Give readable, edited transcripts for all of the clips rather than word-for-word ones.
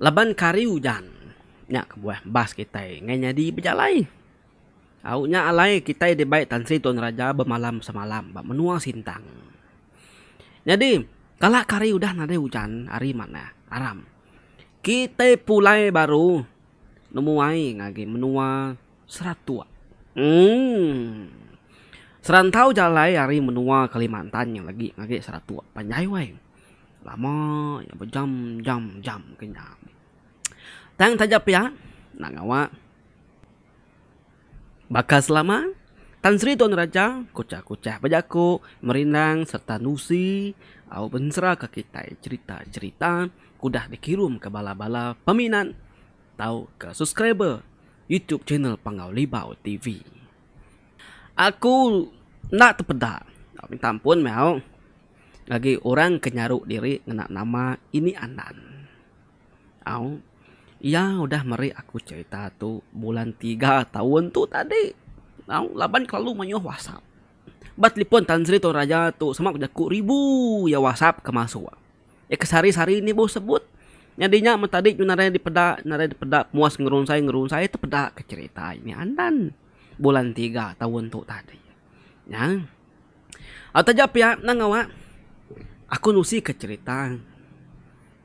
Laban kari ujan nya kebuah bas kitai ngai nyadi bejalai. Au nya alai kitai dibai Tan Sri Tun Raja bemalam semalam ba menua Sintang. Nyadi kala kari udah nadai ujan hari manah aram kitai pulai baru nemuai ngagai menua Seratuk. Emm. Serantau jalai ari menua Kalimantan nya lagi ngagai Seratuk panjai wai. Lama iya bejam jam jam ke nya. Tang taja pia enda ngawa. Baka selama Tan Sri Tun Raja kuchah-kuchah bejaku merindang sereta nusi au bensera ka kitai cherita-cherita ke udah dikirum ka bala-bala peminat tauka subscriber YouTube channel Panggau Libau TV. Aku enda tepeda tau minta ampun meh au agi orang ke nyaru diri ngena nama ini Andan. Au iya udah meri aku cherita tu bulan tiga taun tu tadi au laban kelalu mayuh whatsapp. Ba telefon Tan Sri Tun Raja tu sama ku jaku ribu iya whatsapp ke masuk. Iya ke sehari-sehari ni baru sebut. Nyadi nya men tadi nyu nadai dipeda, nadai dipeda puas ngerunsai-ngerunsai tepeda ke cherita ini andan bulan tiga taun tu tadi. Nya. Taja pia nang ngawa aku nusi ke cherita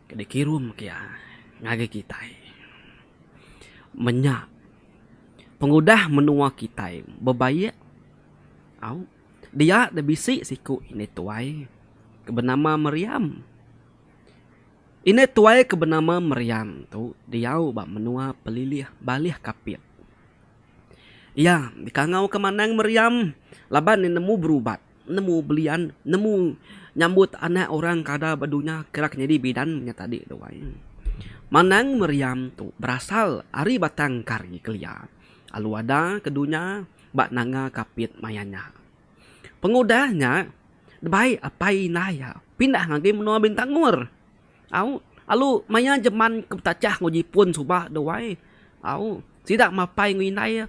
ke dikirum ke iya ngagai kitai. Menya pengudah menua kitai bebaik au. Dia deh bisi siku indai tuai ke benama Meriam. Indai tuai ke benama Meriam tu diau ba menua pelilih Balih Kapit. Iya dikangauka manang Meriam laban iya nemu berubat, nemu belian, nemu nyambut anak orang ke ada ba dunya kira ke nyadi bidan nya tadi tu ai. Manang Meriam tu berasal ari Batang Kari kelia lalu ada ke dunya ba Nanga Kapit maya nya. Pengudah nya, dibai apai indai iya pindah ngagai menua Bintangor. Au, lalu maya jeman ke betachah enggau Jipun suba tu ai, au sida mapai enggau indai iya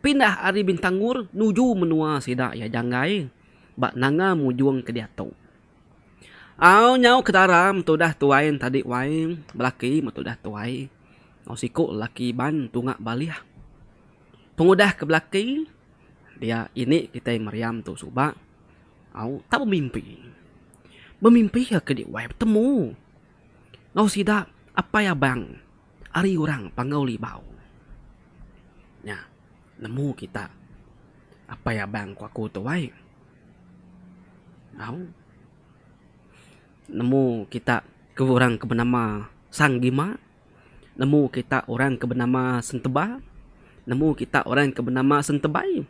pindah ari Bintangor nuju menua sida iya Janggai ba Nanga Mujong ke diatu. Au nyau ke dara metudah tuai enti wai belaki metudah tuai enggau siku lelaki Iban tunga Balih. Pengudah ke belaki dia ini kitai meriam tu suba au tau bemimpi. Bemimpi ke diwai betemu enggau sida apai abang ari orang Panggau Libau. Nya nemu kita apai abang ku aku tu ai. Au nemu kita ke orang ke benama Sang Gima. Nemu kita orang ke benama Senteba? Nemu kita orang ke benama Sentebai?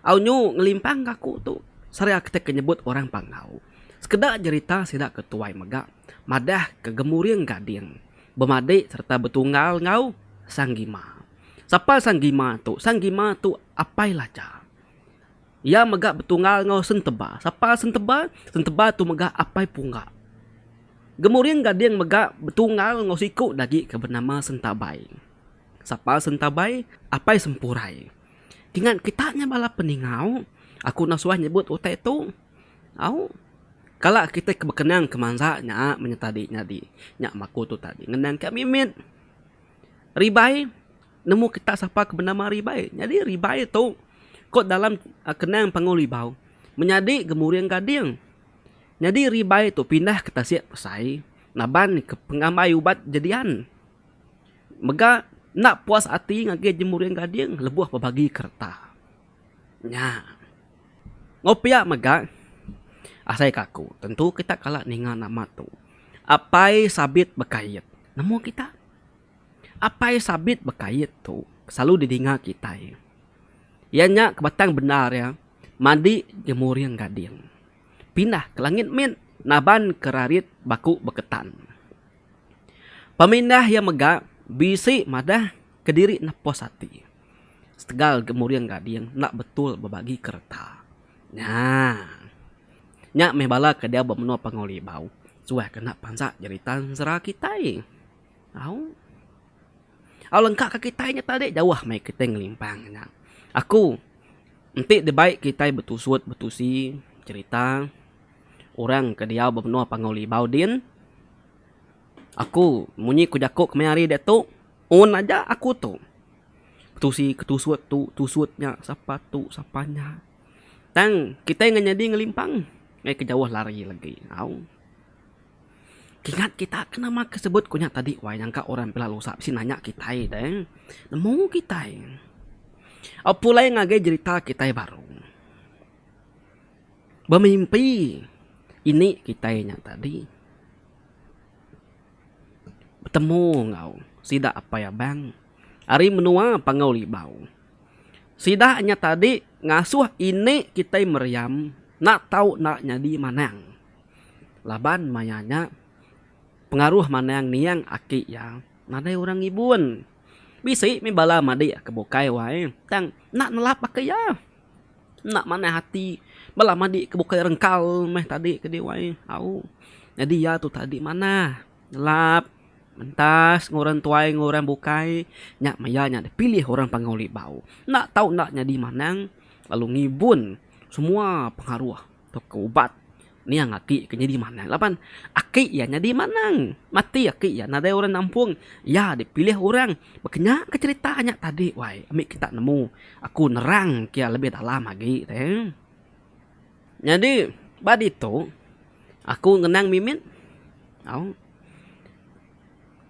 Au nyu ngelimpang ka aku tu seraya kitai ke nyebut orang Panggau. Sekeda jerita sida ke tuai mega madah ke Gemuring Gading bemadi sereta betunggal enggau Sang Gima. Sapa Sang Gima tu? Sang Gima tu apai Laja. Iya mega betunggal enggau Senteba. Sapa Senteba? Senteba tu mega apai Pungga. Gemuring Gading mega betunggal enggau siku da agi ke benama Sentabai. Sapa Sentabai? Apai Sempurai. Kingat kita nya bala peningau, aku enda suah nyebut utai tu. Au. Kala kitai ke bekenang ke mansa nya menya tadi nyadi. Nya maku tu tadi ngenang ka mimit. Ribai nemu kita sapa ke benama Ribai. Nyadi Ribai tu ko dalam kenang Panggau Libau menyadi Gemuring Gading. Nyadi ribai tu pindah ke tasik besai laban ke pengambai ubat jedian. Mega enda puas ati ngagai Jemuring Gading lebuh bebagi kereta. Nya. Enggau pia mega asai ka aku tentu kita kala ninga nama tu. Apai Sabit Bekait. Nemu kita? Apai Sabit Bekait tu selalu didinga kitai. Iya nya ke batang bendar iya madi Jemuring Gading. Pindah ke langit mit naban ke rarit baku beketan. Pemindah iya mega bisi madah kediri nepos ati setegal Gemuring Gading enda betul bebagi kereta. Nya. Nya meh bala ke diau ba menua Panggau Libau suah kena pansa jerita ensera kitai. Au. Au lengka ka kitai nya tadi jauh meh kitai ngelimpang nya. Aku enti dibai kitai betusut betusi cherita orang ke diau ba menua Panggau Libau din. Aku munyi ku jaku kemaya hari diatu on aja aku tu. Ketusi ke tusut tu tusut nya sapa tu sapa nya. Tang kitai ngan nyadi ngelimpang ngai ke jauh lari lagi au. Kingat kita ke nama ke sebut ku nya tadi wai nyangka orang pila lusa bisi nanya kitai deh. Nemu kitai. Au pulai ngagai jerita kitai baru. Bemimpi ini kitai nya tadi betemu enggau sida apai abang ari menua Panggau Libau. Sida nya tadi ngasuh ini kitai meriam enda tau enda nyadi manang. Laban maya nya pengaruh manang niang aki iya nadai orang ngibun. Bisi mih bala madi ke bukai wai tang enda nelap baka iya. Enda manah ati bala madi ke bukai rengkal meh tadi ke diwai au. Nyadi iya tu tadi manah nelap mentas enggau orang tuai enggau orang bukai nya maya nya dipilih orang Panggau Libau. Enda tau enda nyadi manang lalu ngibun semua pengaruh. Tauka ubat niang aki ke nyadi manang laban aki iya nyadi manang mati aki iya nadai orang nampung iya dipilih orang baka nya ke cherita nya tadi wai ami kita nemu aku nerang ke iya lebih dalam agi te. Nyadi ba ditu aku ngenang mimit au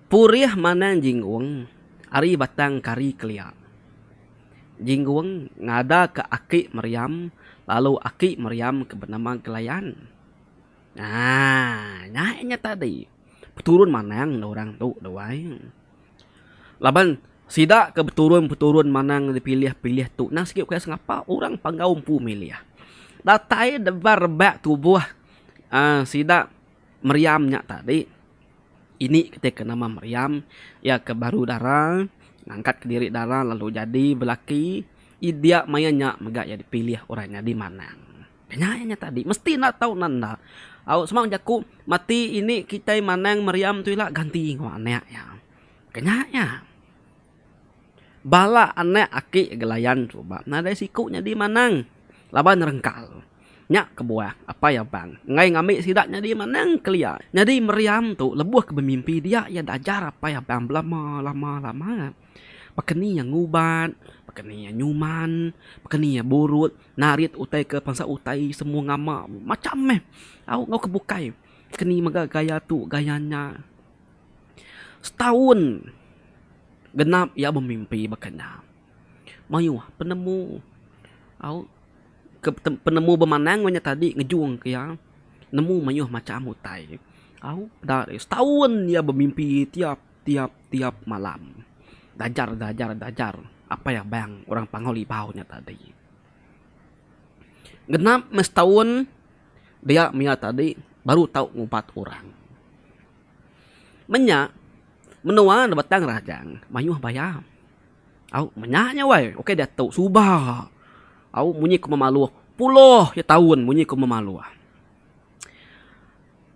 purih manang jinggung ari batang kari kelia. Jinggung ngadaka aki Meriam lalu aki Meriam ke benama Gelayan. Haa nya inya tadi peturun manang da orang tu da wai. Laban sida ke beturun-peturun manang dipilih-pilih tu nang sigi ukai sengapa orang Panggau empu milih. Datai deba rebak tubuh aaa sida Meriam nya tadi. Ini kitai ke nama Meriam, iya ke baru dara, ngangkat kediri dara lalu jadi belaki, dia maya nya mega iya dipilih orang nyadi manang. Nya iya nya tadi, mesti enda tau enda enda. Au sema jaku mati ini kitai manang Meriam tu ila ganti enggau anak iya. Ke nya iya. Bala anak aki Gelayan suba nadai siku nyadi manang laban rengkal. Nya kebuah apai abang enggai ngambi sida nyadi manang kelia. Nyadi Meriam tu lebuh ke bemimpi dia iya dajar apai abang belama lama lama. Baka ni iya ngubat, baka ni iya nyuman, baka ni iya burut narit utai ke bansa utai semua ngama macham meh au enggau ke bukai. Baka ni mega gaya tu gaya nya. Setaun genap iya bemimpi baka nya. Mayuh penemu au ke penemu bemanang meh nya tadi ngejung ke iya nemu mayuh macham utai. Au da setaun iya bemimpi tiap tiap tiap malam. Dajar dajar dajar apai abang orang Panggau Libau nya tadi. Genap meh setaun dia mih iya tadi baru tau ngubat orang. Menya, menua ne Batang Rajang mayuh baya. Au menya nya wai ukai diatu suba. Au munyi ku memaluh puluh iya taun munyi ku memaluh.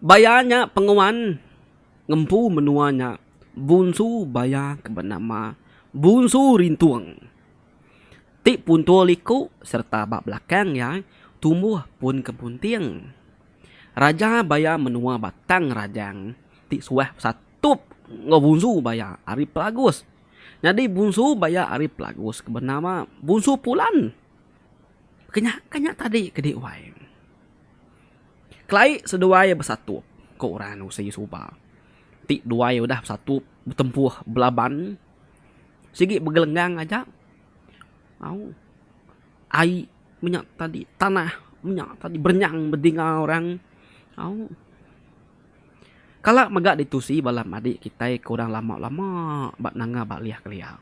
Baya nya penguan ngempu menua nya Bunsu Baya ke benama Bunsu Rintung. Ti puntul iku sereta ba belakang iya tumbuh pun kemunting. Raja baya menua Batang Rajang ti suah besatup enggau Bunsu Baya ari Pelagus. Nyadi Bunsu Baya ari Pelagus ke benama Bunsu Pulan. Ke nya ke nya tadi ke di wai. Kelai seduai besatup, ku orang nusi suba. Ti duai udah besatup betempuh belaban sigi begelenggang aja. Au ai menya tadi tanah menya tadi berenyang bedinga orang au. Kala mega ditusi bala madik kitai ke orang lama lama ba nanga balih kelia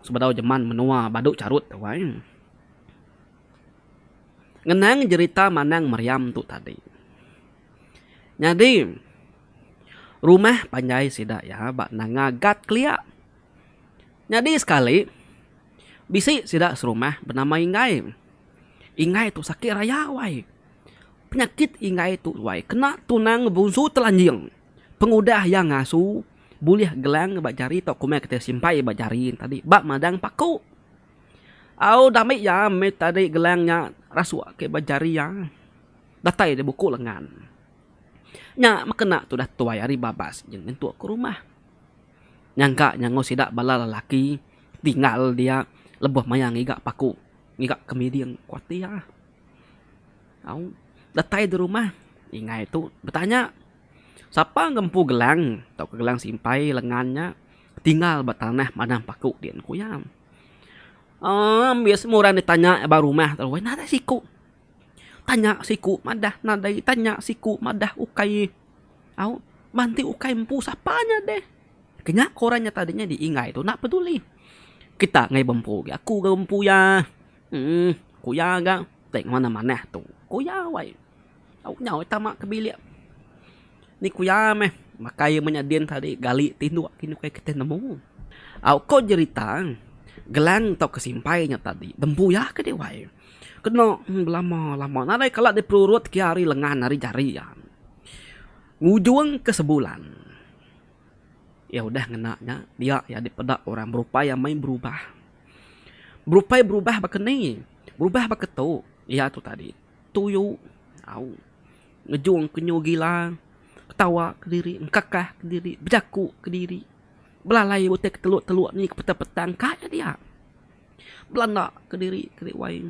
sebedau jeman menua badu charut tu ai. Ngenang jerita manang meriam tu tadi. Nyadi rumah panjai sida iya ba nanga gat kelia. Nyadi sekali Bisi sida serumah benama Inggai. Inggai tu sakit raya wai. Penyakit Inggai tu wai kena tunang bunsu telanjing. Pengudah iya ngasu bulih gelang ba jari tauka kumai kitai simpai ba jari tadi ba madang paku. Au dami iya mih tadi gelang nya rasuk agi ba jari iya datai di buku lengan. Nya mekena tudah tuai ari babas nyin nyentuk ke rumah. Nyangka nya enggau sida bala lelaki tinggal dia lebuh maya ngiga paku ngiga kemiding ku ati iya. Au datai di rumah ingai tu betanya sapa ngempu gelang tauka gelang simpai lengan nya tinggal ba tanah madang paku din ku iya. Aaa ambis semua orang ditanya ba rumah tu nadai siku. Tanya siku madah nadai tanya siku madah ukai au ba enti ukai empu sapa nya deh. Kenya ko orang nya tadi nyadi inggai tu enda peduli. Kita enggai bempu agi aku ga bempu iya uhh ku iya ga ti manah manah tu ku iya wai. Au nyau tama ke bilik. Ni ku iya meh makai meh nyadin tadi gali tinduk kini kai kitai nemu. Au ko jerita gelang tauka simpai nya tadi dempu iya ke deh wai. Kena belama lama nadai kala diperurut ke ari lengan ari jari iya. Ngujung ke sebulan iya udah ngena nya dia iya dipeda orang berupai amai berubah. Berupai berubah baka ni? Berubah baka tu iya tu tadi tuyu au ngejung ke nyu gila ketawa kediri engkakah kediri bejaku kediri belalai utai ke teluk teluk ni ke petang petang ka iya dia. Belanda kediri keri wai.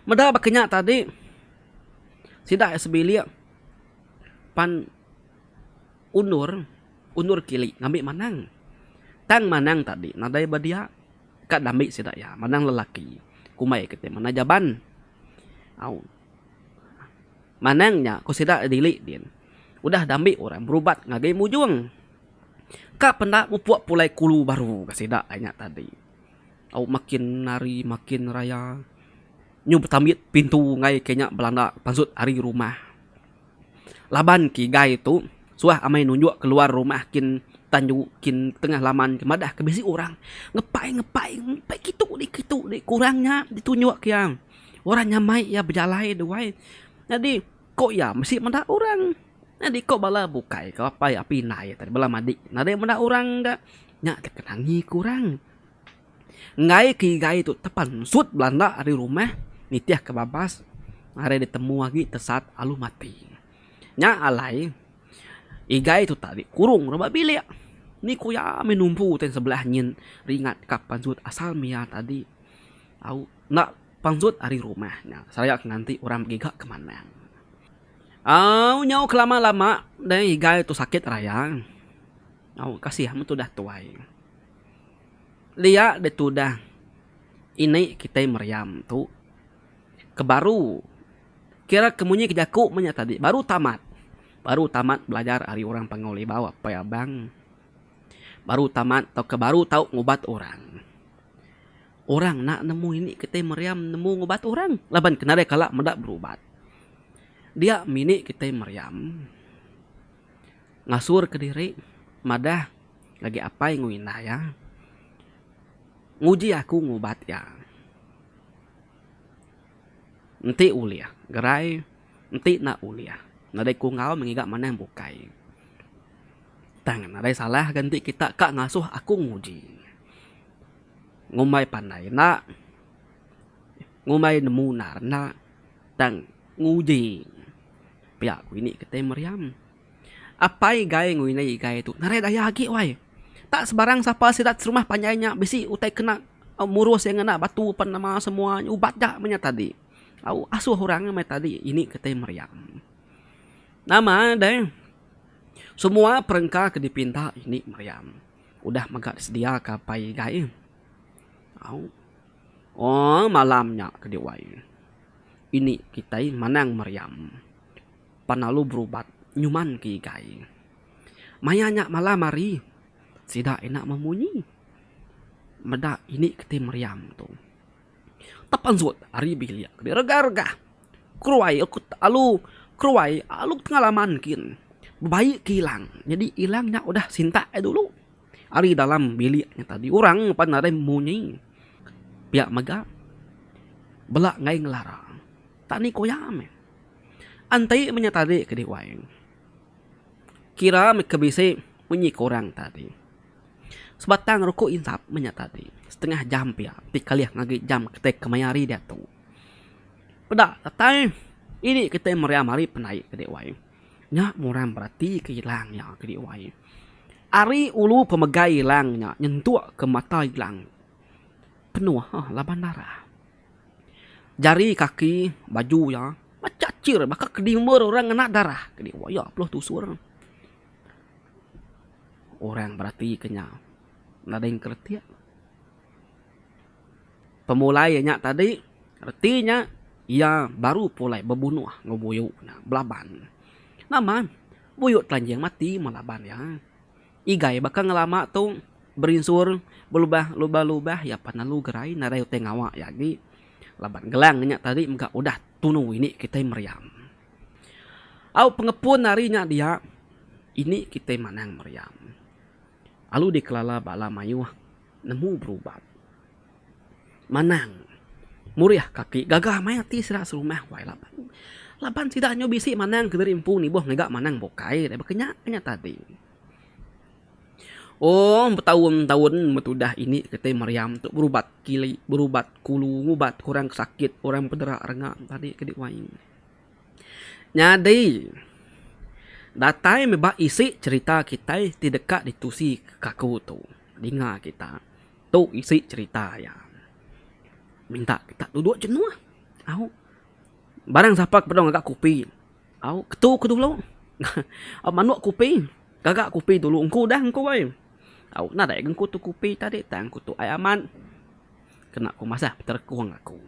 Meda baka nya tadi sida sebilik pan undur undur kili ngambi manang. Tang manang tadi nadai ba dia ka dambi sida iya manang lelaki kumbai kite manang jaban. Au manang nya ku sida dili din udah dambi orang berubat ngagai mujung. Ka penda mupuk pulai kulu baru ga sida ai nya tadi. Au makin hari makin raya nyu betambit pintu enggai ke nya belanda pansut ari rumah. Laban ke igai tu suah amai nunjuk keluar rumah kin tanju kin tengah laman ke madah ke bisi orang ngepai ngepai ngepai kitu di kitu di ku orang nya ditunjuk ke iya. Orang nya mai iya bejalai duai. Nyadi ko iya mesti meda orang. Nyadi ko bala bukai ko apai api indai tadi bala madi nadai meda orang ga nya ke kenangi ke orang. Enggai ke igai tu tepansut belanda ari rumah nitih ke babas ari ditemu agi tesat alu mati. Nya alai igai tu tadi kurung ba bilik ni ku iya meh numpu utai sebelah nyin ringat ka pansut asal mia tadi au enda pansut ari rumah nya seraya ke nganti orang begiga ke manang. Au nyau kelama lama deh igai tu sakit raya. Au kasih meh tudah tuai. Dia deh tudah ini kitai meriam tu ke baru kira ke munyi ke jaku meh nya tadi baru tamat. Baru tamat belajar ari orang Panggau Libau apai abang. Baru tamat tauka baru tau ngubat orang. Orang enda nemu ini kitai meriam nemu ngubat orang laban ke nadai kala meda berubat. Dia mini kitai meriam ngasur kediri madah ngagai apai enggau indai iya nguji aku ngubat iya. Enti ulih gerai enti enda ulih nadai ku enggau meh ngiga manah bukai. Tang nadai salah ga enti kita ka ngasuh aku nguji. Ngumbai pandai enda, ngumbai nemu endar enda tang nguji pia ku ini kitai meriam. Apai igai enggau indai igai tu nadai daya agi wai. Tak sebarang sapa sida serumah panjai nya bisi utai kena murus iya ngena batu pan nama semua ubat ja meh nya tadi. Au asuh orang meh tadi ini kitai meriam. Nama deh semua perengka ke dipinta ini meriam. Udah mega disediaka apai igai. Au. Oh malam nya ke diwai. Ini kitai manang meriam. Pan lalu berubat nyuman ke igai. Maya nya malam hari sida ina memunyi meda ini kitai meriam tu. Tepansut ari bilik diregah-regah keruai alu keruai alu pengalaman kin bebai ke ilang nyadi ilang nya udah sintak iya dulu ari dalam bilik nya tadi orang pan nadai munyi pia mega bela enggai ngelara tak ni ku iya meh enti meh nya tadi ke diwai kira meh ke bisi munyi ke orang tadi. Sebatang ruku insap meh nya tadi setengah jam pia ti kalih ngagai jam kitai kemaya hari diatu. Peda datai. Ini kitai meriam ari penai ke dek wai. Nya murang berati ke ilang nya ke dek wai. Ari ulu pemegai ilang nya nyentuk ke mata ilang penuh laban darah. Jari kaki baju iya machachir baka ke diumur orang ngena darah ke dek wai. Iya peluh tusur. Orang berati ke nya nadai engkeretik. Pemulai iya nya tadi reti nya iya baru pulai bebunuh enggau buyu nya belaban. Nama buyu telanjing mati meh laban iya. Igai baka ngelama tu berinsur belubah lubah lubah iya pan lalu gerai nadai utai ngawa iya agi laban gelang nya tadi mega udah tunu ini kitai meriam. Au pengepun ari nya dia ini kitai manang meriam lalu dikelala bala mayuh. Nemu berubat. Manang. Murih kaki gaga mai ati sida serumah wai laban. Laban sida nyu bisi manang kediri empu nibuh ngiga manang bukai deh baka nya nya tadi. Oh betaun taun metudah ini kitai meriam tu berubat kili berubat kulu ngubat orang ke sakit orang pedera renga tadi ke diwai. Nyadi, datai meh ba isi cherita kitai ti deka ditusi ke aku tu. Dinga kita. Tu isi cherita iya. Minta kita duduk jenuh. Au. Barang sapa ke bedau ngaga kupi. Au, ketu ke dulu. Au manuk kupi. Gaga kupi dulu engku udah engku ai. Au, nadai ga engku tu kupi tadi tang engku tu ai amat. Kena ku masah beterekung aku.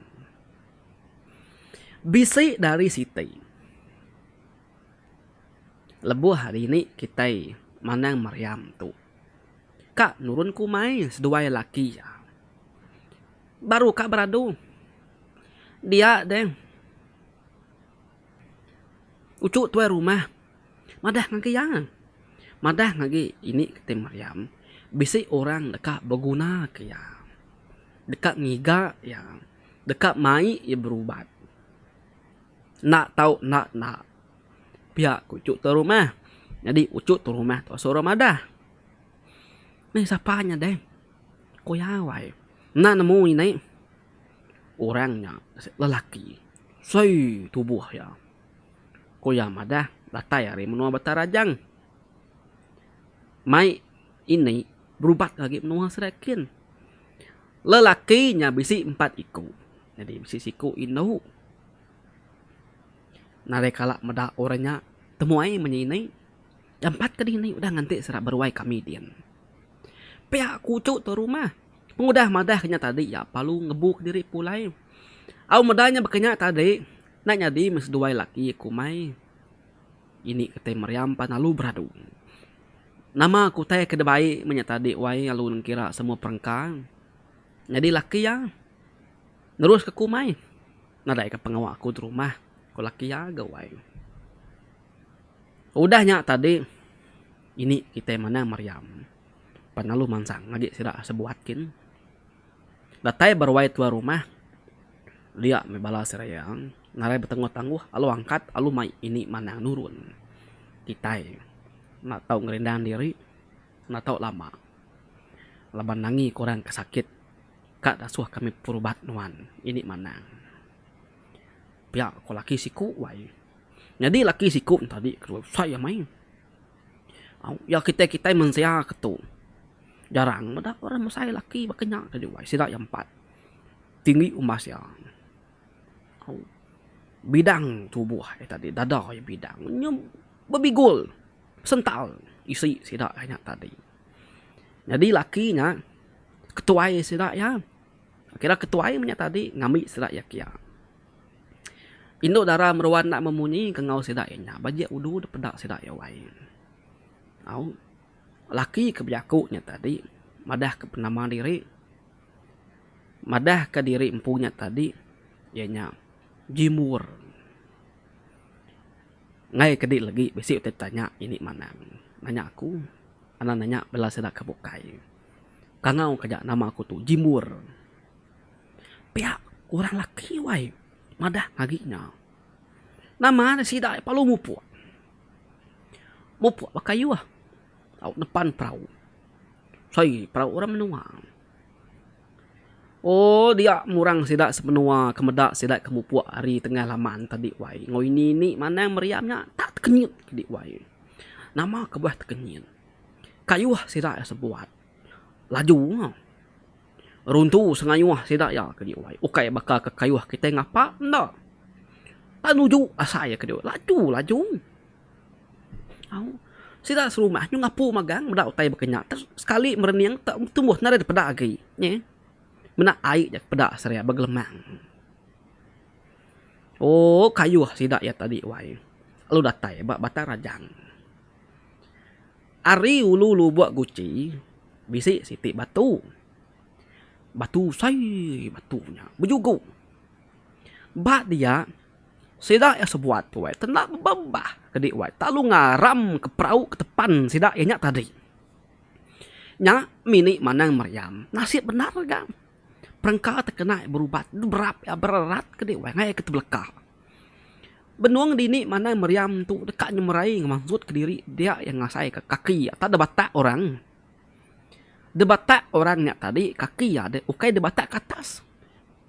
Bisi dari siti. Lebuh hari ni kitai manang meriam tu. Ka nurun ku mai seduai laki iya. Baru ka beradu. Dia deh. Uchu tuai rumah madah ngagai iya. Madah ngagai ini kitai meriam bisi orang deka beguna ke iya. Deka ngiga iya. Deka mai iya berubat. Enda tau enda enda. Pia ku uchu tuai rumah. Nyadi uchu tuai rumah tu suruh madah. Meh sapa nya deh. Ku iya wai. Enda nemu ini. Orang nya lelaki. Sei tubuh iya. Ku iya madah datai ari menua Batang Rajang. Mai ini berubat agi menua Serakin. Lelaki nya bisi empat iku. Nyadi bisi siku indu. Nadai kala meda orang nya temuai menya ini. Jampat ke dini udah nganti sida beruai kami din. Pia ku uchu tu rumah. Pengudah madah ke nya tadi iya palu ngebu kediri pulai. Au meda nya baka nya tadi enda nyadi meh seduai laki aku mai. Ini kitai meriam pan lalu beradu. Nama ku utai ke dibai meh nya tadi wai lalu nengkira semua perengka. Nyadi laki iya nerus ke ku mai. Nadai ka pengawa aku di rumah ku laki iya ga wai. Udah nya tadi ini kitai manang meriam pan lalu mansang agi sida sebuat kin. Datai ba ruai tuai rumah dia meh bala sida iya ngarai betangguh tangguh lalu angkat lalu mai ini manang nurun kitai enda tau ngerindang diri enda tau lama laban nangi ke orang ke sakit ka dasuh kami perubat nuan ini manang. Pia ko laki siku wai. Nyadi laki siku ne tadi ke besai amai. Au iya kitai kitai mensia ke tu jarang meda orang besai laki baka nya tadi wai sida iya empat. Tinggi umbas iya. Au bidang tubuh iya tadi dada iya bidang nya bebigul sental isi sida iya nya tadi. Nyadi laki nya ketuai sida iya. Kira ketuai meh nya tadi ngambi sida iya kia. Indu dara meruan enda memunyi ke enggau sida iya nya bajik udu dep peda sida iya wai. Au laki ke bejaku nya tadi madah ke penama diri madah ke diri empu nya tadi iya nya Jimur. Enggai ke di legi bisi utai tanya ini manang nanya aku anang nanya bala sida ke bukai. Kangau ke aja nama aku tu Jimur. Pia orang laki wai madah agi nya. Nama ne sida perlu mupuk. Mupuk ba kayuh tau nepan perau. Sai perau orang menua. Oh dia murang sida semenua ke meda sida ke mupuk ari tengah laman tadi wai enggau ini ini manang meriam nya tak tekenyit kedi wai. Nama kebuah tekenyit? Kayuh sida iya sebuat laju runtu sengayuh sida iya kedi wai ukai baka ke kayuh kitai ngapa enda. Tak nuju asai iya kedi wai laju laju. Au sida serumah nyu ngapu magang meda utai baka nya sekali merening tumbuh nadai dipeda agi nyeh. Mena ai ja peda seria begelemang. Ooh kayuh sida iya tadi wai lalu datai ba Batang Rajang. Ari ulu Lubok Guchi bisi siti batu. Batu sai batu nya bejugu. Ba dia sida iya sebuat tu wai tenda bebah kedi wai telalu ngaram ke perau ke tepan sida iya nya tadi. Nya mini manang meriam nasib bendar ga perengka tekena berubat berap iya bererat ke dih wai ngagai ke tebeleka. Benung dini manang meriam tu deka nyemerai ngemansut kediri dia iya ngasai ka kaki iya tak debatak orang. Debatak orang nya tadi kaki iya deh ukai debatak ke atas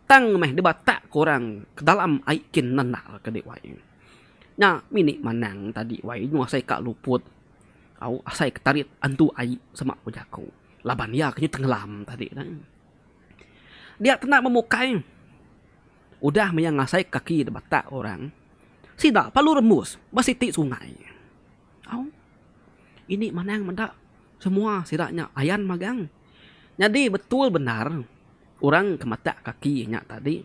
tang meh debatak ke orang ke dalam ai kin nenda ke dih wai. Nya mini manang tadi wai nguasai ka luput. Au asai ke tarit antu ai sema ku jaku laban iya ke nyu tenggelam tadi ne. Dia kena memukai udah maya ngasai kaki da batak orang sida perlu rembus ba siti sungai. Au ini manang meda semua sida nya ayan magang. Nyadi betul bendar orang ke matak kaki nya tadi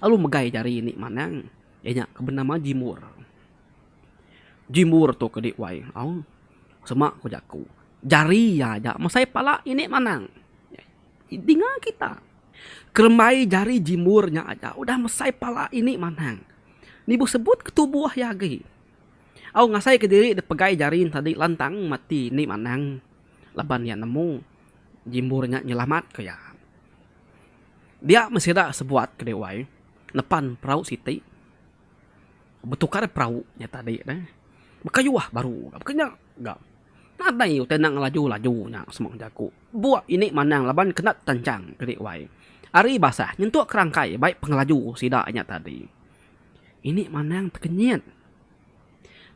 lalu megai jari ini manang iya nya ke benama Jimur. Jimbur tu ke di wai au sema ku jaku jari iya aja mesai pala ini manang dinga kita kerembai jari jimbur nya aja udah mesai pala ini manang nibuh sebut ke tubuh iya agi au ngasai ke diri dipegai jari ne tadi lantang mati ini manang laban iya nemu jimbur nya nyelamat ke iya. Dia meh sida sebuat ke di wai nepan perau siti. Betukar perau nya tadi neh. Bekayuh baru ga baka nya ga. Nadai utai enda ngelaju laju nya semua jaku. Buk ini manang laban kena tanchang ke wai. Ari basah nyentuk kerangkai bai pengelaju sida nya tadi. Ini manang tekenyit.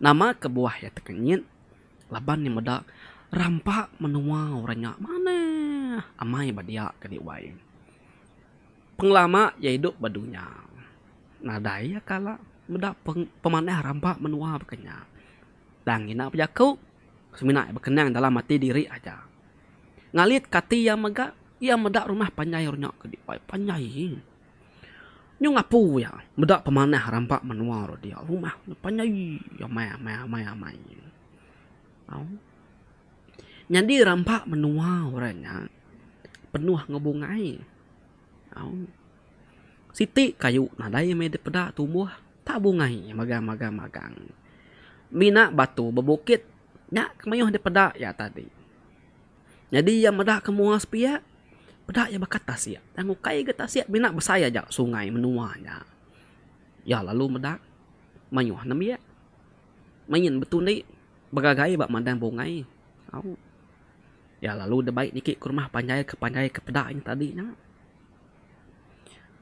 Nama kebuah iya tekenyit laban iya meda rampa menua orang nya manah amai ba dia ke wai. Pengelama iya idup ba dunya, nadai iya kala meda pemanah rampa menua baka nya. Tang ina bejaku, semina iya bekenang dalam ati diri aja. Ngalit ke ati iya mega, iya meda rumah panjai orang nya ke dibai panjai. Nyu ngapu iya meda pemanah rampa menua ro dia, rumah panjai amai amai amai amai. Au. Nyadi rampa menua orang nya penuh enggau bungai. Au. Siti kayu nadai meh dipeda tumbuh tak bungai magang magang magang. Mina batu bebukit nya ke mayuh dipeda iya tadi. Nyadi iya meda ke mua sepiak peda iya baka tasik tang ukai ga tasik mina besai aja sungai menua nya. Iya lalu meda mayuh nembiak main betundi begagai ba madang bungai. Au. Iya lalu dibai niki ke rumah panjai ke panjai ke peda nya tadi nya.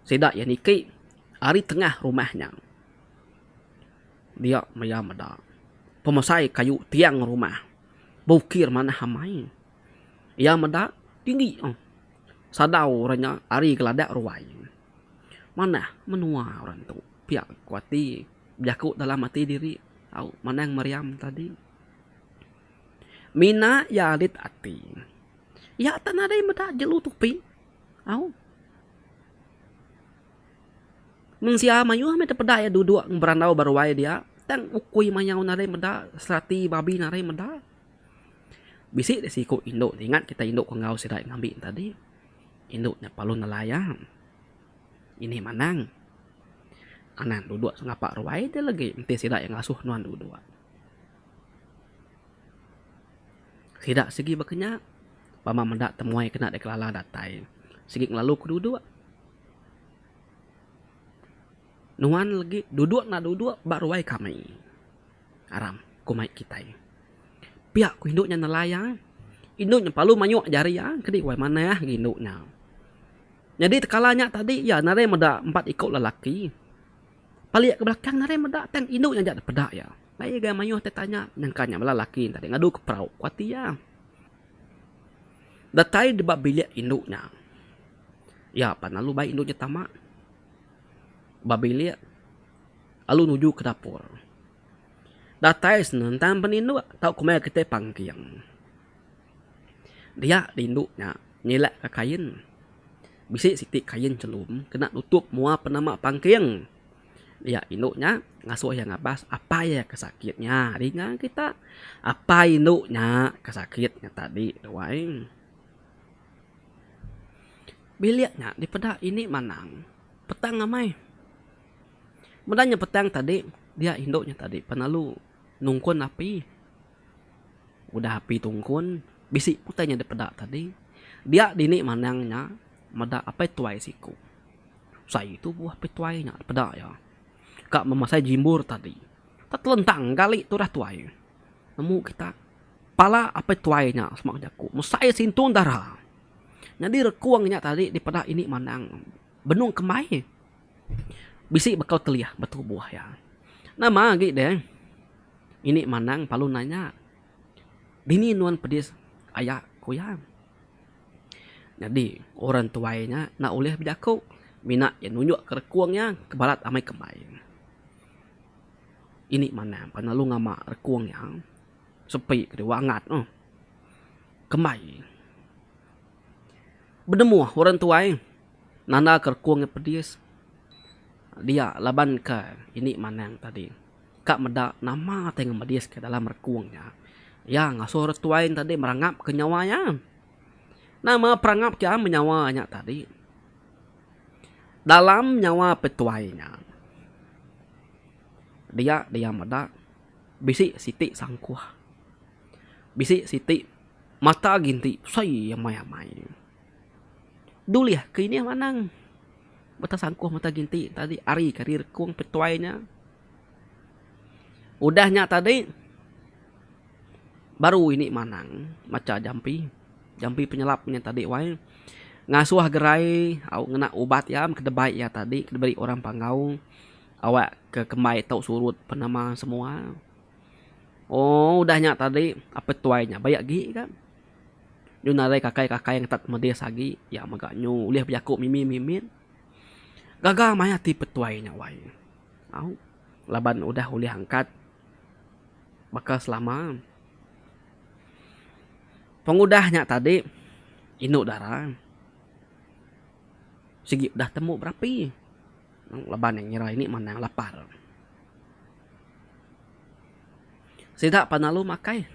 Sida iya niki ari tengah rumah nya. Dia maya meda pemesai kayu tiang rumah beukir manah amai. Iya meda tinggi sadau orang nya ari geladak ruai. Manah menua orang tu pia ku ati bejaku dalam ati diri au manang meriam tadi. Mina iya alit ati. Iya tak nadai meda jelu tupi. Au. Mensia mayuh meh tepeda iya duduk berandau ba ruai dia tang ukui mayau nadai meda serati babi nadai meda. Bisi deh siku indu ti ingat kita indu ke enggau sida ngambi tadi. Indu nya perlu nelai iya. Ini manang. Anang duduk sengapa ruai deh legi enti sida iya ngasuh nuan duduk. Sida sigi baka nya pama meda temuai kena dikelala datai sigi ngelalu ku duduk. Nuan legi duduk enda duduk ba ruai kami aram ku mai kitai. Pia ku indu nya nelai iya. Indu nya perlu mayuh jari iya kedi wai manah agi indu nya. Nyadi tekala nya tadi iya nadai meda empat iku lelaki. Palik ke belakang nadai meda tang indu nya aja dipeda iya. Ai ga mayuh tai tanya nyangka nya bala laki tadi ngadu ke perau ku ati iya. Datai ba bilik indu nya iya pan lalu bai indu nya tama ba bilik lalu nuju ke dapur. Datai senentang peninduk tau kumbai kitai pangking. Dia rindu nya nyilak ka kain. Bisi siti kain chelum kena nutup mua penama pangking. Dia indu nya ngasuh iya ngabas apai iya ke sakit nya. Dinga kita apai indu nya ke sakit nya tadi tu ai. Bilik nya dipeda ini manang petang amai. Meda nya petang tadi dia indu nya tadi penalu nungkun api. Udah api tungkun, bisi utai nya dipeda tadi. Dia dini manang nya meda apai tuai siku. Sai tubuh apai tuai nya dipeda iya. Ka memasai jimbur tadi. Tak telentang gali tudah tuai. Nemu kita pala apai tuai nya sema jaku mesai sintung dara. Nyadi rekung nya tadi dipeda ini manang benung kembai. Bisi bekau telih ba tubuh iya. Nama agi deh. Ini manang palu nanya, Dini nuan pedis aya? ku iya. Nyadi orang tuai nya enda ulih bejaku mina iya nunjuk ke rekung iya ke balat amai kembai. Ini manang pan lalu ngama rekung iya sepi ke diwa angat oh kembai. Benemuh orang tuai nanda ke rekung iya pedis dia laban ke ini manang tadi. Ka meda nama tai ngemedis ke dalam rekung nya. Iya ngasuh orang tuai nya tadi merangap ke nyawa iya. Nama perangap ke iya nyawa nya tadi. Dalam nyawa petuai nya dia dia meda bisi siti sangkuh. Bisi siti mata ginti besai amai amai. Dulih ke inih manang mata sangkuh mata ginti tadi ari ke ari rekung petuai nya. Udah nya tadi baru ini manang macha jampi. Jampi penyelap nya tadi wai ngasuh gerai au ngena ubat iya ke debai iya tadi ke diberi orang panggau awak ke kembai tau surut penama semua. Oh udah nya tadi apai tuai nya baik agi ka. Nyu nadai kakai-kakai ngetat medis agi iya mega nyu ulih bejaku mimit-mimit. Gaga maya ti petuai nya wai. Au laban udah ulih angkat baka selama. Pengudah nya tadi indu dara sigi udah temu berapi laban iya ngira ini manang lapar. Sida pan lalu makai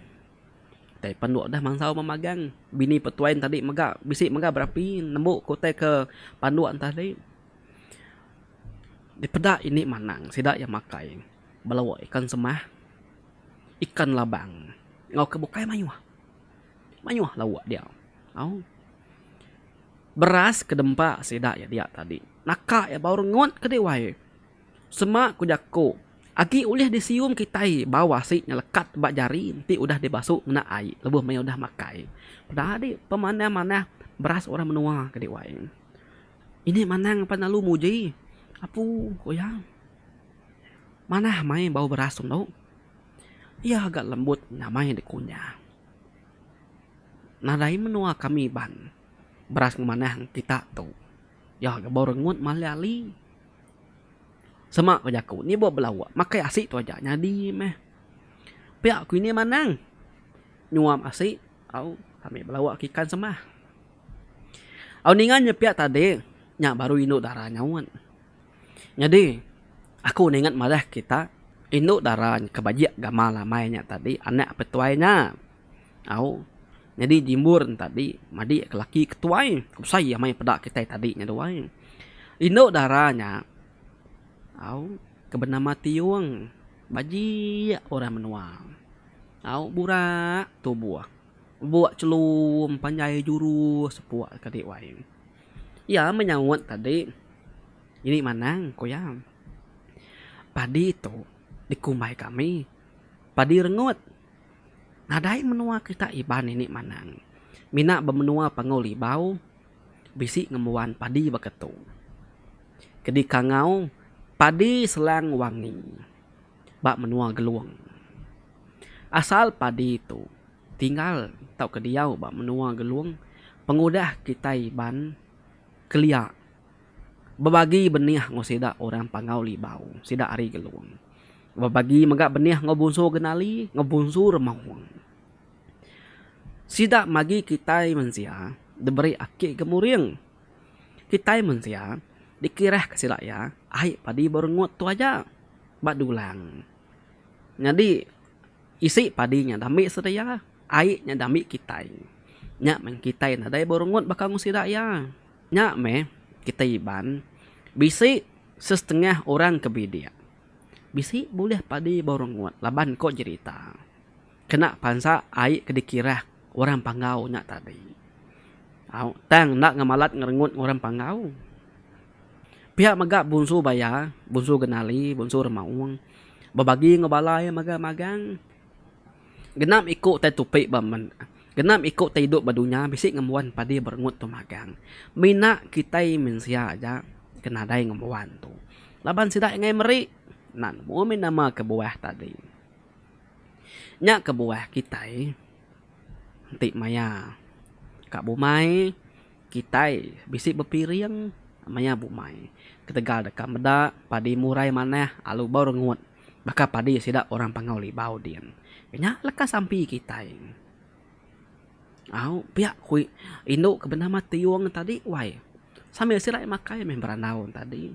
tai panu udah mansau memagang bini petuai tadi mega bisi mega berapi nembu ke utai ke panduk tadi. Dipeda ini manang sida iya makai belawa ikan semah, ikan labang enggau ke bukai mayuh. Mayuh lauk dia. Au. Beras ke dempa sida iya dia tadi naka iya bau rengut ke diwai. Sema ku jaku agi ulih disium kitai bau asi nyelekat ba jari enti udah dibasu ngena ai lebuh maya udah makai. Peda adi pemanah-manah beras orang menua ke diwai. Ini manang pan lalu muji apu ku iya. Manah mai bau beras endo. Iya ga lembut nyamai dikunyah. Nadai menua kami ban beras ngemanah kita tu. Iya ga bau rengut mali ali. Sema ku jaku ni bau belauk makai asi tu aja nyadi meh. Pia ku ini manang nyuam asi au ami belauk ke ikan semah. Au ninga nyepiak tadi nya baru indu dara nyaut. Nyadi aku ningat madah kita indu dara ke bajik gamal amai nya tadi anak petuai nya. Au nyadi jimbur ne tadi madi ke laki ke tuai besai amai peda kitai tadi nya duai. Indu dara nya au ke benama Tiong bajik orang menua. Au burak tubuh. Buk chelum panjai juru sepuk kadi wai. Iya menyaut tadi ini manang ku iya. Padi tu dikumbai kami padi rengut. Nadai menua kita Iban ini manang. Mina ba menua Panggau Libau. bisi ngembuan padi baka tu. Ke dikangau padi selang wangi ba menua Gelong. Asal padi tu tinggal tauka diau ba menua Gelong pengudah kitai Iban kelia bebagi benih enggau sida orang Panggau Libau sida ari Gelong. Bebagi mega benih enggau Bunsu Genali enggau Bunsu Remaung. Sida magi kitai mensia diberi aki Gemuring. Kitai mensia dikirahka sida iya ai padi berengut tu aja ba dulang. Nyadi isi padi nya dambi sida iya, ai nya dambi kitai. Nya meh kitai nadai berengut baka enggau sida iya. Nya meh kitai Iban bisi sesetengah orang ke bidik bisi bulih padi berengut laban ko jerita. Kena pansa ai ke dikirah orang Panggau nya tadi. Au tang enda ngemalat ngerengut orang Panggau. Pia mega Bunsu Baya, Bunsu Genali, Bunsu Remaung bebagi enggau bala iya mega magang. Genap iku tai tupi ba men genap iku tai idup ba dunya bisi ngembuan padi berengut tu magang. Mina kitai mensia aja ke nadai ngembuan tu. Laban sida enggai meri enda nemu mih nama kebuah tadi. Nya kebuah kitai enti maya ka bumai kitai bisi bepiring maya bumai ketegal deka meda padi murai manah alu bau rengut baka padi sida orang Panggau Libau din. Nya leka sampi kitai. Au pia ku indu ke benama Tiong tadi wai sambil sida makai meh berandau tadi.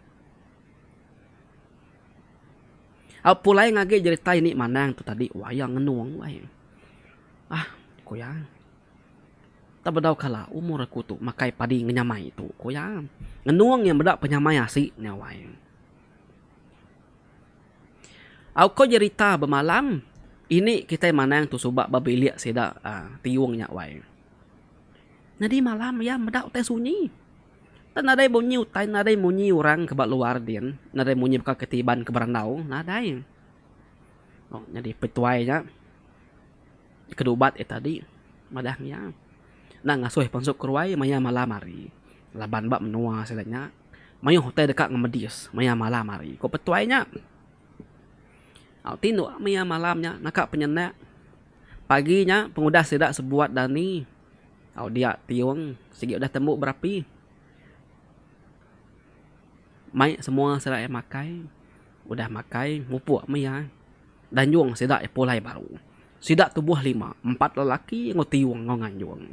Au pulai ngagi jerita ini manang tu tadi wayang ngenung wai. Ah ku iya. Tak bedau kala umur aku tu makai padi ngenyamai tu ku iya. Ngenung iya meda penyamai asi nya wai. Au ko jerita bemalam ini kitai manang tu suba ba bilik sida aaa tiung nya wai. Nyadi malam iya meda utai sunyi. Tang nadai munyi utai nadai munyi orang ke ba luar din nadai munyi baka ke ti iban ke berandau nadai. Oh nyadi petuai nya ke ubat iya tadi madah iya enda ngasuh pansut keruai maya malam hari laban ba menua sida nya mayuh utai deka ngemedis maya malam hari ku petuai nya. Au tinduk maya malam nya naka penyenak pagi nya pengudah sida sebuat dani. Au dia tiung sigi udah tembu berapi. Mai semua sida iya makai. Udah makai mupuk meh iya. Danjung sida iya pulai baru. Sida tubuh lima, empat lelaki enggau tiung enggau nganjung.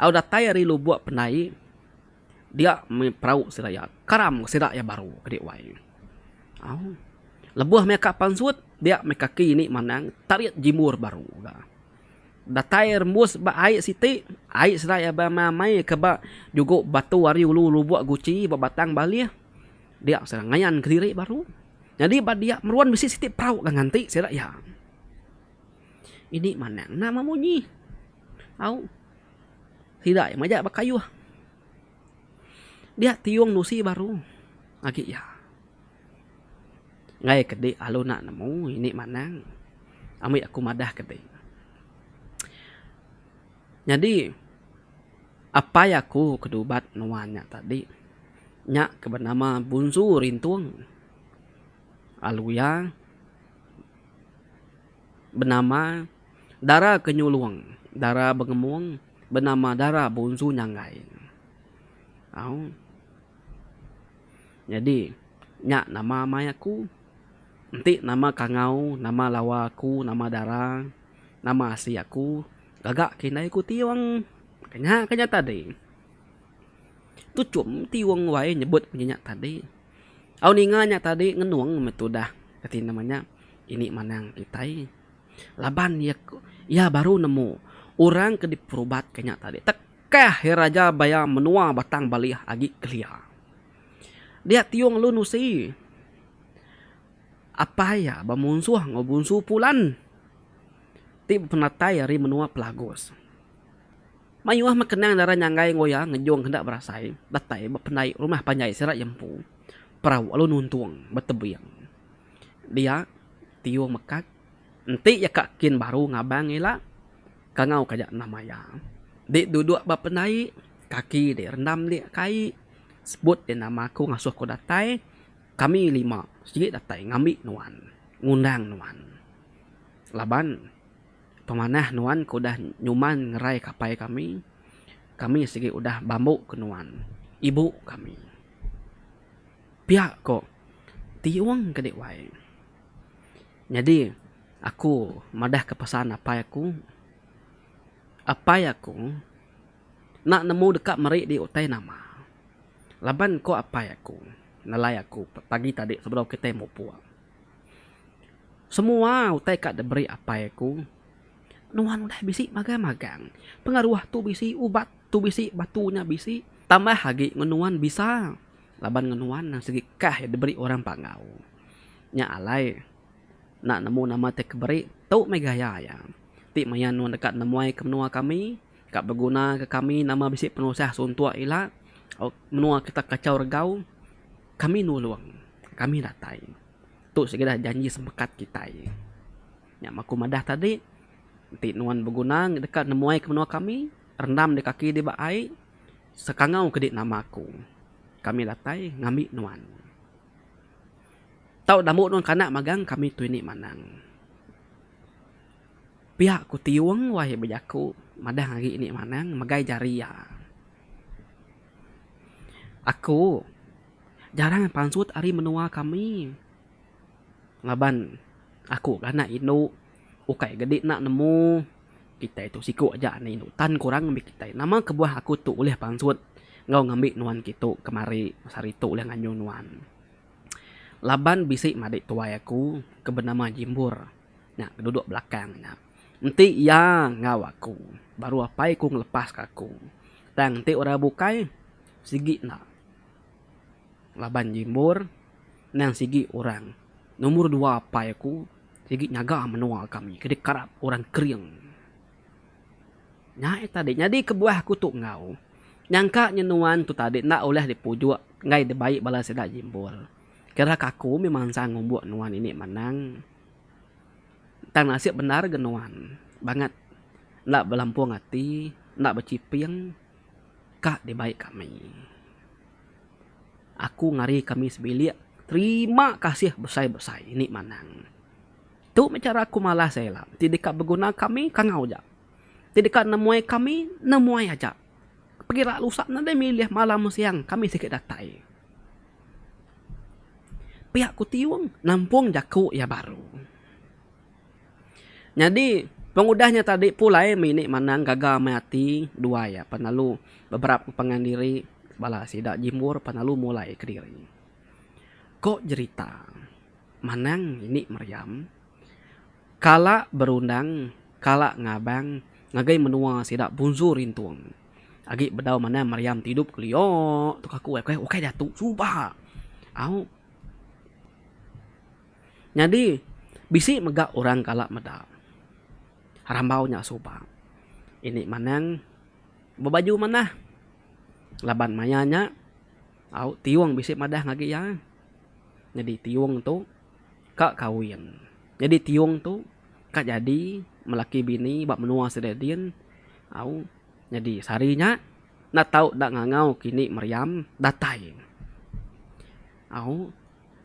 Au datai ari lubok pendai dia meh perau sida iya karam sida iya baru kedi wai. Au lebuh meh ka pansut dia meh kaki ini manang tarit jimbur baru ga. Datai rembus ba ai siti, ai sida iya ba amai ke ba jugo batu ari ulu lubok guchi ba batang balih dia sida ngayan kediri baru. Nyadi ba dia meruan bisi siti perau ke nganti sida iya. Ini manang nama munyi au sida iya majak bekayuh. Dia tiung nusi baru agi iya. Enggai ke dik alu enda nemu ini manang ambi aku madah ke dik. Nyadi apai aku ke dubat nuan nya tadi nya ke benama Bunsu Rintung alu iya benama Dara Kenyulung Dara Bengemung benama Dara Bunsu Nyanggai. Au. Nyadi nya nama amai aku. Enti nama kangau, nama lawa aku, nama dara, nama asi aku gaga ke indai ku tiung. Nya ke nya tadi. Tuchum tiung wai nyebut munyi nya tadi. Au ninga nya tadi ngenung meh tudah reti nama nya ini manang kitai. Laban iya iya baru nemu orang ke diperubatka nya tadi tekah iya raja baya menua Batang Balih agi kelia. Dia tiung lalu nusi apai iya bemunsuh enggau Bunsu Pulan ti bepenatai ari menua Pelagus. Mayuh meh kenang dara nyanggai enggau iya ngejung enda berasai datai ba pendai rumah panjai sida iya empu perau lalu nuntung betebing. Dia tiung mekat enti iya ka kin baru ngabang ila kangau ka aja nama iya. Di duduk ba pendai. Kaki dek rendam dek kai sebut dek nama aku ngasuh ku datai kami lima sigi datai ngambi nuan ngundang nuan. Laban pemanah nuan ke udah nyuman ngerai ke apai kami, kami sigi udah bambu ke nuan ibu kami. Pia ko Tiong ke dek wai. Nyadi aku madah ke pesan apai aku. Apai aku enda nemu deka meri di utai nama. Laban ko apai aku nelai aku pagi tadi sebedau kitai mupuk. Semua utai ka diberi apai aku nuan udah bisi magang-magang. Pengaruh tu bisi, ubat tu bisi, batu nya bisi. Tambah agi ngenuan bisa laban ngenuan sigi kah diberi orang panggau. Nya alai enda nemu nama ti ke beri tu meh gaya iya. Ti maya nuan deka nemuai ke menua kami, ka beguna ke kami nama bisi penusah suntuk ila, menua kita kachau regau, kami nulung, kami datai. Tu sigi dah janji sempekat kitai. Nya meh aku madah tadi, enti nuan beguna deka nemuai ke menua kami, rendam di kaki di ba ai, sekangau ke di nama aku. Kami datai ngambi nuan. Tau dambu nuan kanak magang kami tu ini manang. Pia ku Tiong wai bejaku madah agi ini manang megai jari iya. Aku jarang pansut ari menua kami laban aku ga anak indu ukai ga di enda nemu kitai tu siku aja anak indu tan ku orang ngambi kitai. Nama kebuah aku tu ulih pansut enggau ngambi nuan kitu kemari sehari tu ulih nganjung nuan. Laban bisi madik tuai aku ke benama Jimbur nya ke duduk belakang nya. Enti iya enggau aku baru apai ku ngelepaska aku. Tang enti orang bukai sigi enda. Laban Jimbur endang sigi orang nombor dua apai aku sigi nyaga menua kami ke dikarap orang kering. Nya iya tadi. Nyadi kebuah aku tu enggau. Nyangka nyenuan tu tadi enda ulih dipujuk enggai dibai bala sida jimbur. Kira ke aku mih mansang ngumbuk nuan ini manang. Tang nasib bendar ga nuan bangat enda belampung ati, enda bechiping ka dibai kami. Aku ngari kami sebilik terima kasih besai-besai ini manang. Tu meh chara aku malas iya ila. Ti deka beguna kami, kangau aja. Ti deka nemuai kami, nemuai aja. Pegila lusa nadai milih malam siang kami sigi datai. Pia ku Tiung nampung jaku iya baru. Nyadi pengudah nya tadi pulai mih ini manang gaga meh ati duai iya pan lalu beberap pangan diri bala sida jimbur pan lalu mulai kediri. Ko jerita. Manang ini Meriam kala berundang kala ngabang ngagai menua sida Bunsu Rintung. Agi bedau manang Meriam ti idup kelia tu aku ukai ukai diatu suba au. Nyadi bisi mega orang kala meda rambau nya suba. Ini manang bebaju manah laban maya nya au tiung bisi madah ngagai iya. Nyadi tiung tu ka kawin. Nyadi tiung tu ka jadi melaki bini ba menua sida din au nyadi sehari nya enda tau da ngangau kini meriam datai. Au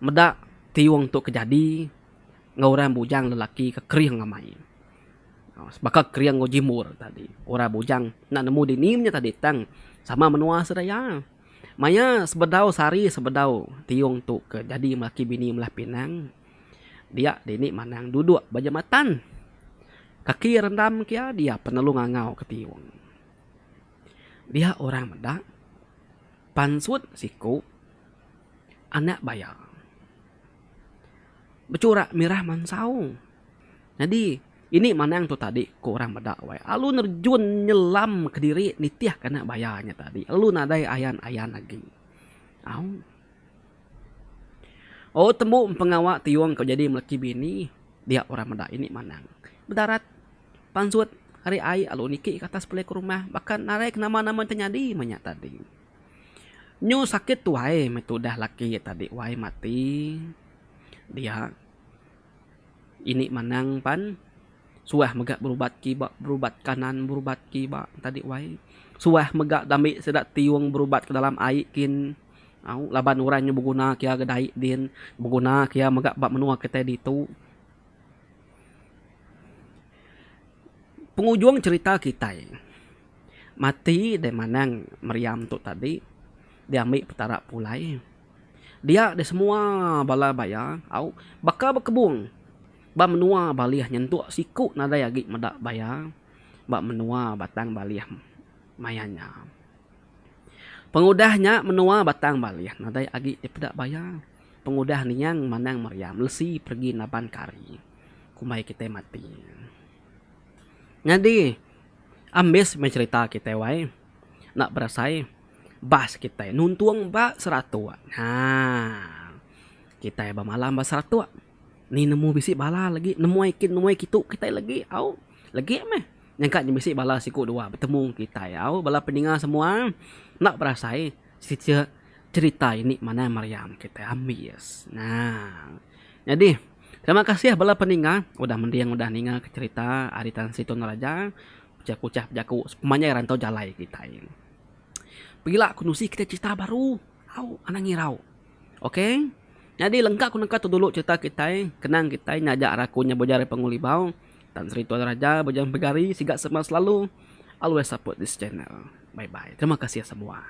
meda tiung tu ke jadi enggau orang bujang lelaki ke kering amai. Baka kering enggau jimbur tadi. Orang bujang enda nemu dini meh nya tadi tang sama menua sida iya. Maya sebedau sehari sebedau tiung tu ke jadi melaki bini melah pinang dia dini manang duduk ba jematan. Kaki rendam ke iya dia penelu ngangau ke tiung. Dia orang meda pansut siku anak baya bechurak mirah mansau. Nyadi ini manang tu tadi ku orang meda wai lalu nerjun nyelam kediri nitih ke anak baya nya tadi lalu nadai ayan-ayan agi. Au. Oh tembu pengawa tiung ke jadi melaki bini dia orang meda ini manang. Bedarat pansut ari ai lalu niki ke atas pulai ke rumah baka nadai ke nama-nama ti nyadi meh nya tadi. Nyu sakit tuai meh tudah laki tadi wai mati dia. Ini manang pan. Suah mega berubat kiba, berubat kanan, berubat kiba tadi wai. Suah mega dambi sida tiung berubat ke dalam ai kin. Au laban orang nya beguna ke iya ga dai din, beguna ke iya mega ba menua kitai ditu. Pengujung cherita kitai mati deh manang meriam tu tadi diambi petara pulai. Dia deh semua bala baya au baka bekebung ba menua balih nyentuk siku nadai agi meda baya ba menua Batang Balih maya nya. Pengudah nya menua Batang Balih nadai agi dipeda baya pengudah niang Manang Meriam lesi pergi naban kari kumbai kitai mati. Nyadi ambis meh cherita kitai wai enda berasai bas kitai nuntung ba Seratok. Haa kitai ba malam ba Seratok ni nemu bisi bala lagi nemuai kin nemuai kitu kitai lagi au lagi meh. Nyangka nya bisi bala siku dua betemu kitai au bala peninga semua enda berasai cherita ini manah meriam kitai ambis. Nah nyadi terima kasih bala peninga udah mending udah ninga ke cherita ari Tan Sri Tun Raja kuchah kuchah bejaku sepemanjai rantau jalai kitai. Pegila ku nusi kitai cherita baru au anang irau. Ok. Nyadi lengka ku nengka tu dulu cherita kitai kenang kitai nyaja raku nya bejarai Pangu Libau. Tan Sri Tuan Raja Bujang Pegari siga sema selalu always support this channel. Bye bye. Terima kasih semua.